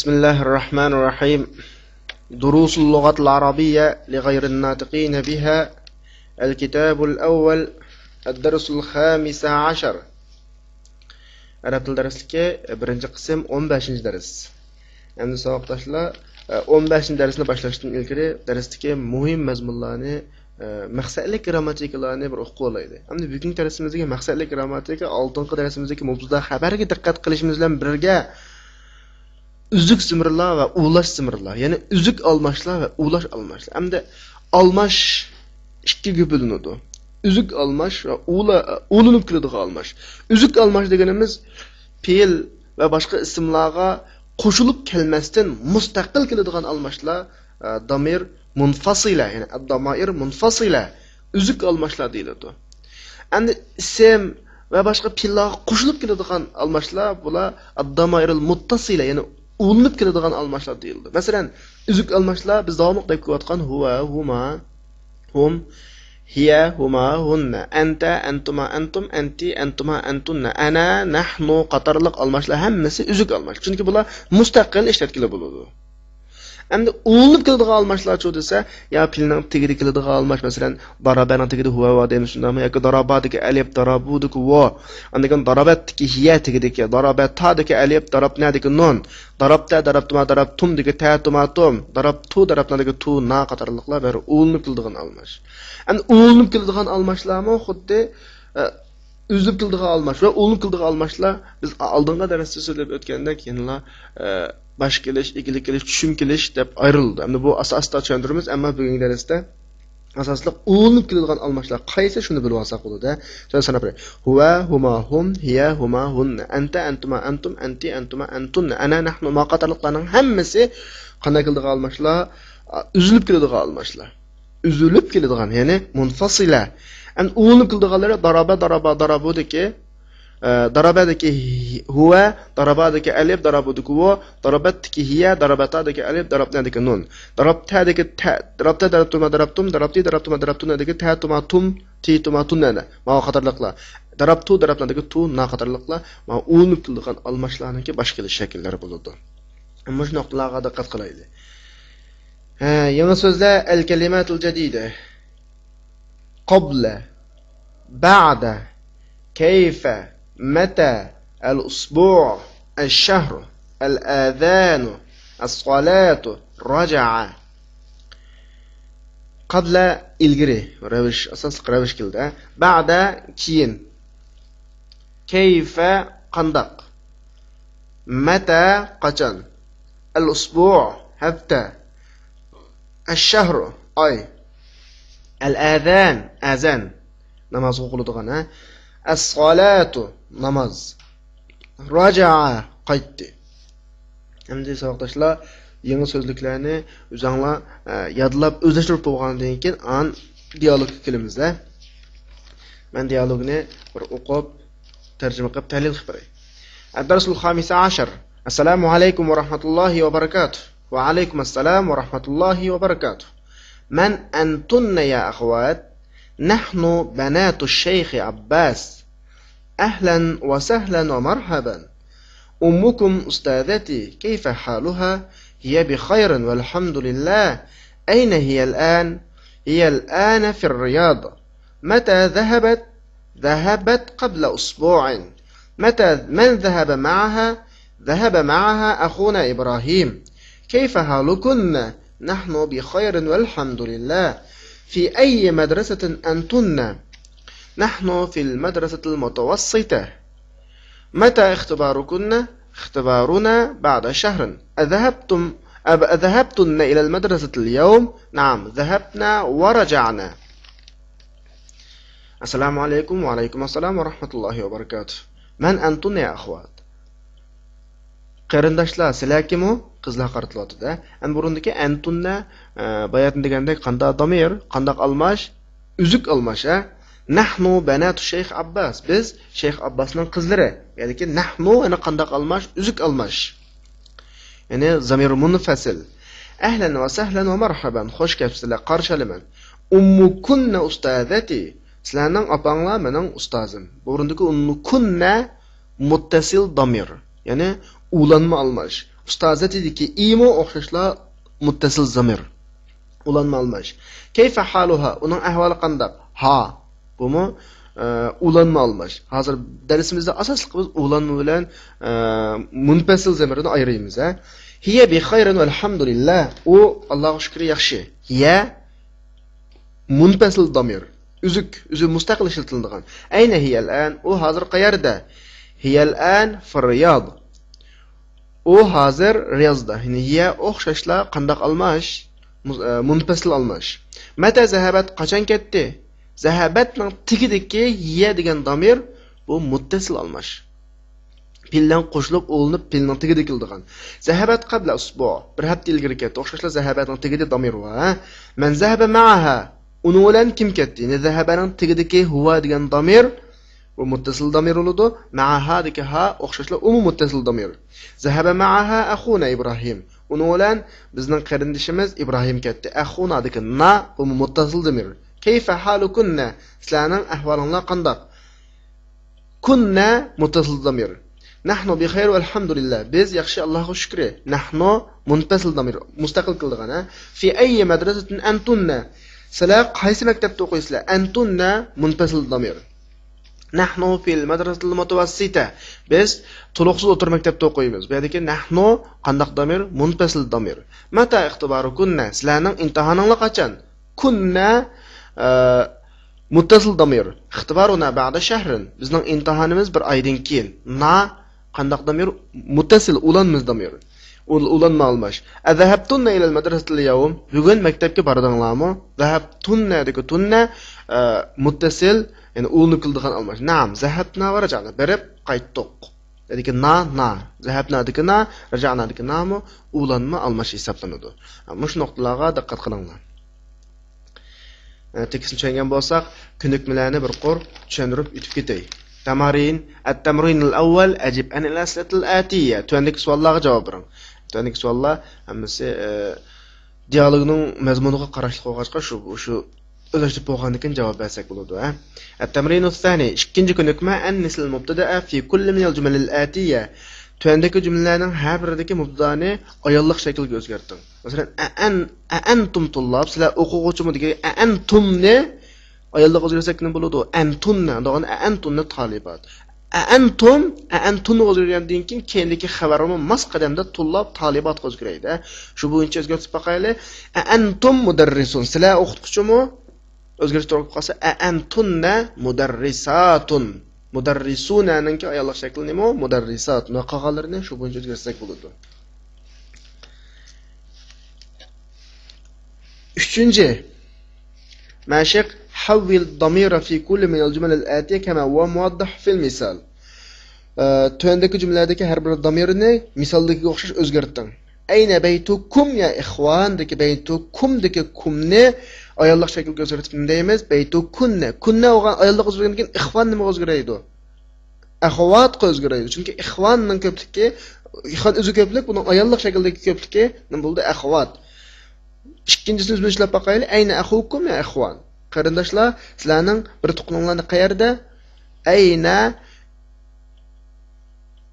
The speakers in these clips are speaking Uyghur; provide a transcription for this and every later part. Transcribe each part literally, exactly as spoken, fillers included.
بسم الله الرحمن الرحيم. دروس اللغة العربية لغير الناطقين بها. الكتاب الأول. الدرس الخامس عشر. ئەرەب تىل دەرسلىكى، بىرىنچى قىسىم، ئون بەشىنچى دەرس. ئەمدى ساۋاقداشلار، ئون بەشىنچى دەرسنى باشلاشتىن ئىلگىرى دەرستىكى مۇھىم مەزمۇنلارنى، مەقسەتلىك گىرامماتىكىلارنى بىر ئوقۇپ ئالايلى. ئەمدى بۈگۈنكى دەرسىمىزدىكى مەقسەتلىك گىرامماتىكا ئالدىنقى دەرسىمىزدىكى مۇبتەدا خەبەرگە دىققەت قىلىشىمىز بىلەن بىرگە، ئۈزۈك زېمىرلار ۋە ئۇۋىلاش زېمىرلار، يەنى ئۈزۈك ئالماشلار ۋە ئۇۋىلاش ئالماشلار. ئەمدى ئالماش ئىككىگە بۆلۈنىدۇ. ئۈزۈك ئالماش ۋە ئۇۋىلا-، ئۇۋىلىنىپ كېلىدىغان ئالماش. ئۈزۈك ئالماش دېگىنىمىز پېئىل ۋە باشقا ئىسىملارغا قوشۇلۇپ كەلمەستىن مۇستەقىل كېلىدىغان ئالماشلار، ئە، دامىر مۇنفاسىلە، يەنى ئەددامائىر مۇنفاسىلە، ئۈزۈك ئالماشلار دېيىلىدۇ. ئەمدى ئىسىم ۋە باشقا پېئىللارغا قوشۇلۇپ كېلىدىغان ئالماشلار، بۇلار ئەددامائىرىل مۇتتەسىلە، يەنى ئۇلىنىپ كېلىدىغان ئالماشلار دېيىلىدۇ. مەسىلەن، ئۈزۈك ئالماشلار بىز داۋاملىق دەپ كېلىۋاتقان ھۇۋە، ھۇما، ھۇم، ھىيە، ھۇما، ھۇننە، ئەنتە، ئەنتۇما، ئەنتۇم، ئەنتى، ئەنتۇما، ئەنتۇننە، ئەنە، نەھنۇ قاتارلىق ئالماشلار ھەممىسى ئۈزۈك ئالماش. چۈنكى بۇلار مۇستەقىل ئىشلەتكىلى بولىدۇ. ئەمدى ئۇلىنىپ كېلىدىغان ئالماشلارچۇ دېسە، يا پېئىلنىڭ تېگىدە كېلىدىغان ئالماش، مەسىلەن، دارابەنىڭ تېگىدە ھۇۋە بار دەيمىز، شۇنداقمۇ؟ ياكى دارابادىكى ئەلىپ، دارابۇدىكى ۋو، ئاندىن كېيىن دارابەتتىكى ھىيە تېگىدىكى، دارابەتادىكى ئەلىپ، دارابنەدىكى نۇن، دارابتە، دارابتۇما، دارابتۇمدىكى تە، تۇما، تۇم، دارابتۇ، دارابنادىكى تۇ، نا قاتارلىقلار بىر ئۇلىنىپ كېلىدىغان ئالماش. ئەمدى ئۇلىنىپ كېلىدىغان ئالماشلارمۇ خۇددى، ئە، ئۈزۈلۈپ كېلىدىغان ئالماش ۋە ئۇلىنىپ كېلىدىغان ئالماشلار بىز ئالدىنقى دەرستە سۆزلەپ ئۆتكەندەك يەنىلا، ئە، باش كېلىش، ئىگىلىك كېلىش، چۈشۈم كېلىش دەپ ئايرىلىدۇ. ئەمدى بۇ ئاستا-ئاستا چۈشەندۈرىمىز، ئەمما بۈگۈنكى دەرستە ئاساسلىق ئۇلىنىپ كېلىدىغان ئالماشلار قايسى، شۇنى بىلىۋالساق بولىدۇ. سۆز ساناپ بېرەي. ھۇۋە، ھۇما، ھۇم، ھىيە، ھۇما، ھۇننە، ئەنتە، ئەنتۇما، ئەنتۇم، ئەنتى، ئەنتۇما، ئەنتۇننە، ئەنە، نەھنۇ، ما قاتارلىقلارنىڭ ھەممىسى قانداق كېلىدىغان ئالماشلار؟ ئا، ئۈزۈلۈپ كېلىدىغان ئالماشلار. ئۈزۈلۈپ كېلىدىغان، يەنى مۇنفاسىلە. ئەمدى ئۇلىنىپ كېلىدىغانلىرى دارابە، دارابا، دارابۇدىكى، ئە، دارابەدىكى ھى-، ھۇۋە، دارابادىكى ئەلىپ، دارابۇدىكى ۋو، دارابەتتىكى ھىيە، دارابەتادىكى ئەلىپ، دارابنەدىكى نۇن. دارابتەدىكى تە، دارابتە، دارابتۇما، دارابتۇم، دارابتى، دارابتۇما، دارابتۇننەدىكى تە، تۇما، تۇم، تى، تۇما، تۇننەنە. ماۋۇ قاتارلىقلار. دارابتۇ، دارابنادىكى تۇ، نا قاتارلىقلار. ماۋۇ ئۇلىنىپ كېلىدىغان ئالماشلارنىڭكى باش كېلىش شەكىللىرى بولىدۇ. مۇشۇ نۇقتىلارغا دىققەت قىلايلى. ھە، يېڭى سۆزلەر، الكلمات الجديدة. قبل، بعد، كيف، متى، الأسبوع، الشهر، الآذان، الصلاة، رجع. قبل، ئىلگىرى، رەۋىش، ئاساسلىق رەۋىش كېلىدۇ. بعد، كېيىن. كيف، قانداق. متى، قاچان. الأسبوع، ھەپتە. الشهر، ئاي. الآذان، ئەزان، نامازغا ئوقۇلىدىغان، ھە. الصلاة، ناماز. رجع، قايتتى. ئەمدى ساۋاقداشلار، يېڭى سۆزلۈكلەرنى ئۆزۈڭلار، ئە، يادلاپ، ئۆزلەشتۈرۈپ بولغاندىن كېيىن، ئان دىيالوگقا كېلىمىز، ھە. مەن دىيالوگنى بىر ئوقۇپ، تەرجىمە قىلىپ، تەھلىل قىلىپ بېرەي. الدرس الخامس عشر. السلام عليكم ورحمة الله وبركاته. وعليكم السلام ورحمة الله وبركاته. من أنتن يا أخوات؟ نحن بنات الشيخ عباس. أهلا وسهلا ومرحبا. أمكم أستاذتي، كيف حالها؟ هي بخير والحمد لله. أين هي الآن؟ هي الآن في الرياض. متى ذهبت؟ ذهبت قبل أسبوع. متى، من ذهب معها؟ ذهب معها أخونا إبراهيم. كيف حالكن؟ نحن بخير والحمد لله. في أي مدرسة أنتن؟ نحن في المدرسة المتوسطة. متى اختباركن؟ اختبارنا بعد شهر. أذهبتم، أب-، أذهبتن إلى المدرسة اليوم؟ نعم، ذهبنا ورجعنا. السلام عليكم. وعليكم السلام ورحمة الله وبركاته. من أنتن يا أخوات؟ قېرىنداشلار، سىلەر كىم ئۇ؟ قىزلارغا قارىتىلىۋاتىدۇ، ھە؟ ئەمدى بۇرۇندىكى ئەنتۇننە، ئە، باياتىن دېگەندەك قانداق دامىر، قانداق ئالماش؟ ئۈزۈك ئالماش، ھە؟ نەھنۇ بەناتۇ شەيخ ئابباس. بىز شەيخ ئابباسنىڭ قىزلىرى. يەنىكى نەھنۇ، يەنە قانداق ئالماش؟ ئۈزۈك ئالماش. يەنى زامىر مۇنفەسىل. ئەھلەن ۋە سەھلەن ۋە مەرھەبەن. خوش كەپسىلەر، قارشى ئالىمەن. ئۇممۇكۇننە ئۇستازەتى. سىلەرنىڭ ئاپاڭلار مېنىڭ ئۇستازىم. بۇرۇندىكى ئۇممۇكۇننە مۇتتەسىل دامىر. يەنى ئۇلانما ئالماش. ئۇستازەتىدىكى ئىمۇ ئوخشاشلا مۇتتەسىل زامىر. ئۇلانما ئالماش. كەيفە ھالۇھا، ئۇنىڭ ئەھۋالى قانداق؟ ھا. بۇمۇ، ئە، ئۇلانما ئالماش. ھازىر دەرسىمىزدە ئاساسلىقى بىز ئۇلانما بىلەن، ئە، مۇنپەسىل زامىرنى ئايرىيمىز، ھە. ھىيە بىخەيرىن ۋەلھەمدۇلىللا. ئۇ، ئاللاغا شۈكرى، ياخشى. ھىيە مۇنپەسىل زامىر. ئۈزۈك، ئۆزى مۇستەقىل ئىشلىتىلىدىغان. ئەينە ھىيەل ئەن؟ ئۇ ھازىر قەيەردە؟ ھىيەل ئەن فىر رىياد. ئۇ ھازىر رىيازدا. يەنى ھىيە ئوخشاشلا قانداق ئالماش؟ مۇ-، ئە، مۇنپەسىل ئالماش. مەتە زەھەبەت؟ قاچان كەتتى؟ زەھەبەتنىڭ تېگىدىكى ھىيە دېگەن دامىر بۇ مۇتتەسىل ئالماش. پېئىل بىلەن قوشۇلۇپ ئۇلىنىپ پېئىلنىڭ تېگىدە كېلىدىغان. زەھەبەت قەبلە ئۇسبۇ. بىر ھەپتە ئىلگىرى كەتتى. ئوخشاشلا زەھەبەتنىڭ تېگىدە دامىر بار. ھە؟ مەن زەھەبە مەئەھا. ئۇنىڭ بىلەن كىم كەتتى؟ يەنى زەھەبەنىڭ تېگىدىكى ھۇۋا دېگەن دامىر بۇ مۇتتەسىل دامىر بولىدۇ. مەئەھادىكى ھا ئوخشاشلا ئۇمۇ مۇتتەسىل دامىر. زەھەبە مەئەھا ئەخۇنا ئىبراھىم. ئۇنىڭ بىلەن بىزنىڭ قېرىندىشىمىز ئىبراھىم كەتتى. ئەخۇنادىكى نا بۇمۇ مۇتتەسىل دامىر. كەيفە ھالۇكۇننە؟ سىلەرنىڭ ئەھۋالىڭلار قانداق؟ كۇننە مۇتتەسىل دامىر. نەھنۇ بىخەير ۋەلھەمدۇلىللا. بىز ياخشى، ئاللاغا شۈكرى. نەھنۇ مۇنپەسىل دامىر، مۇستەقىل كېلىدىغان، ھە. في أي مدرسة أنتن؟ سىلەر قايسى مەكتەپتە ئوقۇيسىلەر؟ أنتن مۇنپەسىل دامىر. نەھنۇ فىل مەدرەسىل مۇتەۋەسسىتە. بىز تولۇقسىز ئوتتۇرا مەكتەپتە ئوقۇيمىز. بۇ يەردىكى نەھنۇ قانداق دامىر؟ مۇنپەسىل دامىر. مەتە ئىختىبارۇكۇننە؟ سىلەرنىڭ ئىمتىھانىڭلار قاچان؟ كۇننە، ئە، مۇتتەسىل دامىر. ئىختىبارۇنا بەئدە شەھرىن. بىزنىڭ ئىمتىھانىمىز بىر ئايدىن كېيىن. نا قانداق دامىر؟ مۇتتەسىل، ئۇلانمىز دامىر. ئۇل-، ئۇلانما ئالماش. ئەزەھەبتۇننە ئىلەل مەدرەسىل يەۋم؟ بۈگۈن مەكتەپكە باردىڭلارمۇ؟ زەھەبتۇننەدىكى تۇننە، ئە، مۇتتەسىل، يەنى ئۇلىنىپ كېلىدىغان ئالماش. نەئەم، زەھەبنا ۋە رەجەئنا. بېرىپ قايتتۇق. دېدىكى نا، نا. زەھەبنادىكى نا، رەجەئنادىكى نامۇ ئۇلانما ئالماش ھېسابلىنىدۇ. مۇشۇ نۇقتىلارغا دىققەت قىلىڭلار. ئە، تېكىستنى چۈشەنگەن بولساق، كۆنۈكمىلەرنى بىر قۇر چۈشەندۈرۈپ ئۆتۈپ كېتەي. تەمارىن، ئەتتەمرىنىل ئەۋۋەل، ئەجىب ئەنىل ئەسئىلەتىل ئەتىيە. تۆۋەندىكى سوئاللارغا جاۋاب بېرىڭ. تۆۋەندىكى سوئاللار ھەممىسى، ئە، دىئالوگنىڭ مەزمۇنىغا قاراشلىق بولغاچقا، شۇ، شۇ ئۆزلەشتۈرۈپ بولغاندىن كېيىن جاۋاب بەرسەك بولىدۇ، ھە. التمرين الثاني، ئىككىنچى كۆنۈكمە، ئەننىسىل مۇبتەدەئە في كل من الجمل الآتية. تۆۋەندىكى جۈملىلەرنىڭ ھەر بىرىدىكى مۇبتەدانى ئاياللىق شەكىلگە ئۆزگەرتىڭ. مەسىلەن، ئەئەن-، ئەئەنتۇم تۇللاب، سىلەر ئوقۇغۇچىمۇ دېگەن ئەئەنتۇمنى ئاياللىققا ئۆزگەرتسەك نېمە بولىدۇ؟ ئەنتۇننە دېگەن ئەئەنتۇننە تالىبات. ئەئەنتۇم، ئەئەنتۇنغا ئۆزگەرگەندىن كېيىن، كېيىندىكى خەۋەرمۇ ماس قەدەمدە تۇللاب تالىباتقا ئۆزگىرەيدۇ. شۇ بويىچە ئۆزگەرتىپ باقايلى. ئەئەنتۇم مۇدەررىسۇن، سىلەر ئوقۇتقۇچىمۇ؟ ئۆزگىرىش توغرا قالسا، ئەئەنتۇننە مۇدەررىساتۇن. مۇدەررىسۇنەنىڭكى ئاياللىق شەكلى نېمە؟ مۇدەررىساتۇن. ۋە قالغانلىرىنى شۇ بويىچە ئۆزگەرتسەك بولىدۇ. ئۈچىنچى مەشىق، حول الضمير في كل من الجمل الآتية كما هو موضح في المثال. ئە، تۆۋەندىكى جۈملىلەردىكى ھەر بىر دامىرنى مىسالدىكىگە ئوخشاش ئۆزگەرتىڭ. ئەينە بەيتۇكۇم يا ئىخۋاندىكى بەيتۇكۇمدىكى كۇمنى ئاياللىق شەكىلگە ئۆزگەرتىپ نېمە دەيمىز؟ بەيتۇكۇننە. كۇننە بولغان ئاياللىققا ئۆزگەرگەندىن كېيىن ئىخۋان نېمىگە ئۆزگىرەيدۇ؟ ئەخۋاتقا ئۆزگىرەيدۇ. چۈنكى ئىخۋاننىڭ كۆپلۈكى، ئىخۋان ئۆزى كۆپلۈك، بۇنىڭ ئاياللىق شەكىلدىكى كۆپلۈكى نېمە بولدى؟ ئەخۋات. ئىككىنچىسىنى ئۆزىنى ئىشلەپ باقايلى. ئەينە ئەخۇكۇم يا ئىخۋان؟ قېرىنداشلار، سىلەرنىڭ بىر تۇغقىنىڭلارنى قەيەردە؟ ئەينە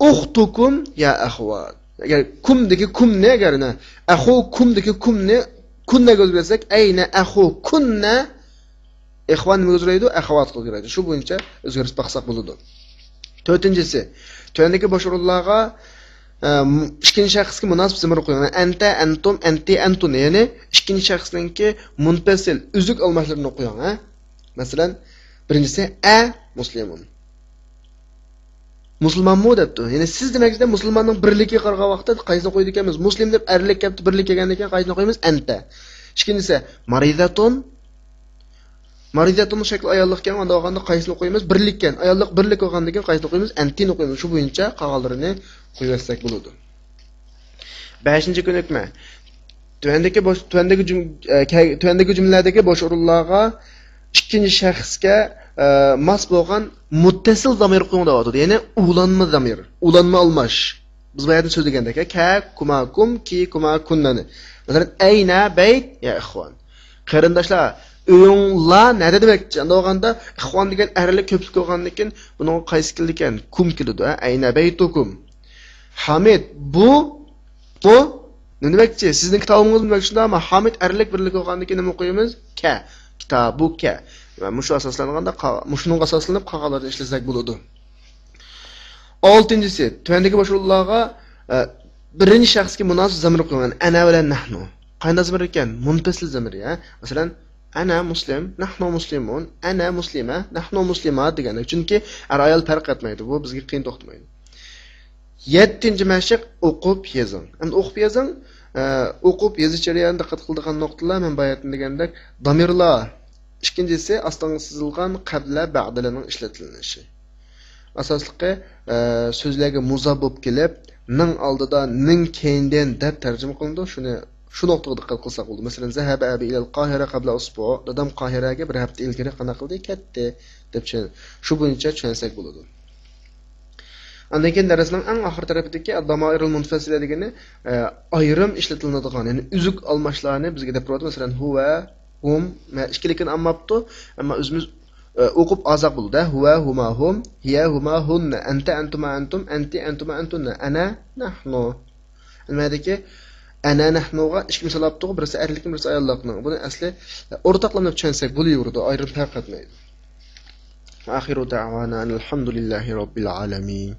ئۇختۇكۇم يا ئەخۋان؟ ئەگەر كۇمدىكى كۇمنى، ئەگەر نە، ئەخۇكۇمدىكى كۇمنى كۇننەگە ئۆزگەرتسەك، ئەينە ئەخۇكۇننە؟ ئىخۋان نېمىگە ئۆزگىرەيدۇ؟ ئەخۋاتقا ئۆزگىرەيدۇ. شۇ بويىچە ئۆزگەرتىپ باقساق بولىدۇ. تۆتىنچىسى، تۆۋەندىكى بوش ئورۇنلارغا، ئە، م-، ئىككىنچى شەخسكە مۇناسىپ زېمىر قويۇڭ. يەنى ئەنتە، ئەنتۇم، ئەنتى، ئەنتۇن. يەنى ئىككىنچى شەخسنىڭكى مۇنپەسىل، ئۈزۈك ئالماشلىرىنى قويۇڭ، ھە. مەسىلەن، بىرىنچىسى، ئە مۇسلىمۇن. مۇسۇلمانمۇ دەپتۇ. يەنى سىز دېمەكچىدە مۇسۇلماننىڭ بىرلىكىگە قارىغان ۋاقىتتا قايسىنى قويىدىكەنمىز؟ مۇسلىم دەپ ئەرلىك كەپتۇ، بىرلىك كەلگەندىن كېيىن قايسىنى قويىمىز؟ ئەنتە. ئىككىنچىسى، مارىزەتۇن. مارىزەتۇننىڭ شەكلى ئاياللىقكەن، ئۇنداق بولغاندا قايسىنى قويىمىز؟ بىرلىككەن. ئاياللىق بىرلىك بولغاندىن كېيىن قايسىنى قويىمىز؟ ئەنتىنى قويىمىز. شۇ بويىچە قالغانلىرىنى قويۇۋەتسەك بولىدۇ. بەشىنچى كۆنۈكمە. تۆۋەندىكى بوش، تۆۋەندىكى جۈم-، ئە، كە-، تۆۋەندىكى جۈملىلەردىكى بوش ئورۇنلارغا ئىككىنچى شەخسكە، ئە، ماس بولغان مۇتتەسىل زامىر قويۇڭ دەۋاتىدۇ. يەنى ئۇلانما زامىر، ئۇلانما ئالماش. بىز باياتىن سۆزلىگەندەك، كە، كۇما، كۇم، كى، كۇما، كۇننانى. مەسىلەن، ئەينە، بەيت، يا ئىخۋان. قېرىنداشلار، ئۆيۈڭلار نەدە دېمەكچى؟ ئەندى بولغاندا، ئىخۋان دېگەن ئەرلىك كۆپلۈك بولغاندىن كېيىن، بۇنىڭغا قايسى كېلىدىكەن؟ كۇم كېلىدۇ، ھە؟ ئەينە بەيتۇكۇم. ھامىد، بۇ بۇ نېمە دېمەكچى؟ سىزنىڭ كىتابىڭىز دېمەكچى شۇنداقمۇ؟ ھامىد ئەرلىك بىرلىك بولغاندىن كېيىن نېمە ئوقۇيمىز؟ كە. كىتابۇ كە. ۋە مۇشۇ ئاساسلانغاندا، مۇشۇنىڭغا ئاساسلىنىپ قالغانلارنى ئىشلىسەك بولىدۇ. ئالتىنچىسى، تۆۋەندىكى باشقۇرۇلغانلارغا، ئە، بىرىنچى شەخسكە مۇناسىپ زامىر قويۇلغان. ئەنە بىلەن نەھنۇ. قانداق زامىر ئىكەن؟ مۇنپەسىل زامىر، يا. مەسىلەن، ئەنە مۇسلىم، نەھنۇ مۇسلىمۇن، ئەنە مۇسلىمە، نەھنۇ مۇسلىمات دېگەندەك. چۈنكى ئەر-ئايال پەرق ئەتمەيدۇ. بۇ بىزگە قىيىن توختىمايدۇ. يەتتىنچى مەشىق، ئوقۇپ يېزىڭ. ئەمدى ئوقۇپ يېزىڭ. ئە، ئوقۇپ يېزىش جەريانىدا دىققەت قىلىدىغان نۇقتىلار، مەن باياتىن دېگەندەك، دامىرلار. ئىككىنچىسى، ئاستىغا سىزىلغان قەبلە، بەدىلىنىڭ ئىشلىتىلىشى. ئاساسلىقى، ئە، سۆزلەرگە مۇزاپ بولۇپ كېلىپ، نىڭ ئالدىدا، نىڭ كەينىدىن دەپ تەرجىمە قىلىنىدۇ. شۇنى، شۇ نۇقتىغا دىققەت قىلساق بولىدۇ. مەسىلەن، زەھەبە ئەبى ئىلەل قاھىرە قەبلە ئۇسبۇ. دادام قاھىرەگە بىر ھەپتە ئىلگىرى قانداق قىلدى؟ كەتتى، دەپ چۈشەن-، شۇ بويىچە چۈشەنسەك بولىدۇ. ئاندىن كېيىن دەرسنىڭ ئەڭ ئاخىر تەرىپىدىكى ئەد-دامائىرۇل مۇنفەسىلە دېگىنى، ئە، ئايرىم ئىشلىتىلىدىغان، يەنى ئۈزۈك ئالماشلارنى بىزگە دەپ تۇرۇۋاتىدۇ. مەسىلەن، ھۇۋە، ھۇم، مە-، ئىككىلىكىنى ئالماپتۇ، ئەمما ئۆزىمىز، ئە، ئوقۇپ ئالساق بولىدۇ. ھۇۋە، ھۇما، ھۇم، ھىيە، ھۇما، ھۇننە، ئەنتە، ئەنتۇما، ئەنتۇم، ئەنتى، ئەنتۇما، ئەنتۇننە، ئەنە، نەھنۇ. نېمە دېدىكى؟ ئەنە نەھنۇغا ئىككى مىسال ئاپتۇق، بىرسى ئەرلىكنىڭ، بىرسى ئاياللىقنىڭ. بۇنى ئەسلى ئورتاقلىنىپ چۈشەنسەك بولۇۋېرىدۇ، ئايرىم پەرق ئەتمەيدۇ. وآخر دعوانا أن الحمد لله رب العالمين.